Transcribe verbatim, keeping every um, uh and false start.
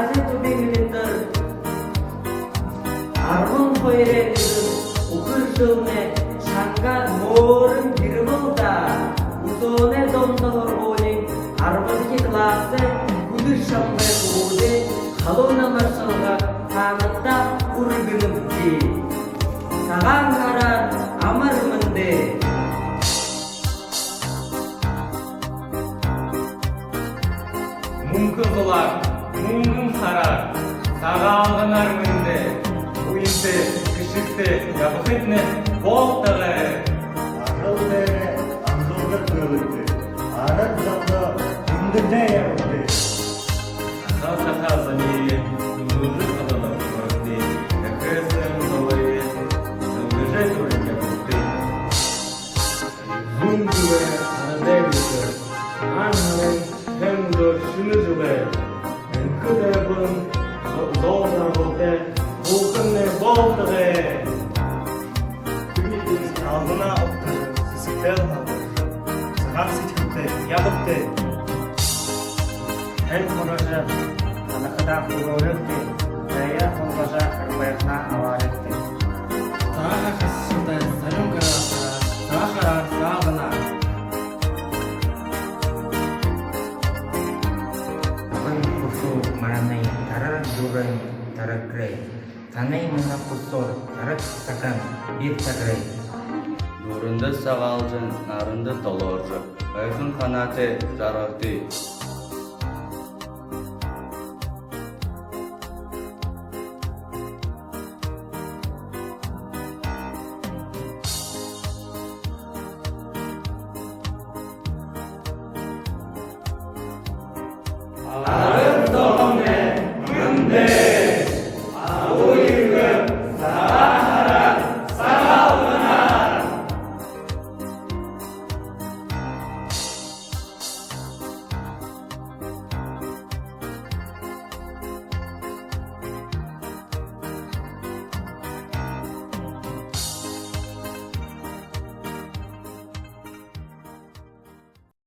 Азийн түбиин элинтэр арбан хоёрой нэгэн үхэр жэлнай шангаар мөөрэн ерэбэл даа. Үзөөнэй дунда һургуулиин арбадахи классай хүдэр шамбай хүбүүдэй халуун намаршалга таанадта хүргэнэбди. Сагаан һараар амар мэндэ! Мүнхэ зулаар, мүнгэн һараар, Сагаалганаар мэндэ! Буянтай, хэшэгтэй ябахытнай болтогой! Ажал дээрээ амжалта хүртэгты, арад зондоо хүндэтэй ябагты. Ахал саха зониие нүүжэ хадалаа хүртэгты, эхэ эсэгын золые сэлгэжэ түрэн ябагты. Зүүн зүгэй арадай үдэр, сагаан һарын хэн үдэр, шэнэ жэлээр, энхэ тайбан, зол жаргалтай бүхэнэй болтогой! Албанаа угтажа, сэсэгтэй һалбаржа, сагаан сэдьхэлтэй ябагты. Һайн һуража, һанахадаа хүлеэрэгты, заяа хулгажа, арбайханаа абаарагты. Сагаан хасалтай, сарюун гараасаа, сагаан һараар, Сагаалганаар! Һайн хүсэл маранай тараг дүүрэн тарагты. Танай манай хүсэл тараг сагаан бэрхэ сагаарай. Дүүрэндэ сагаалжан, наранда толоржо, һайхан һанаатай жаргагты.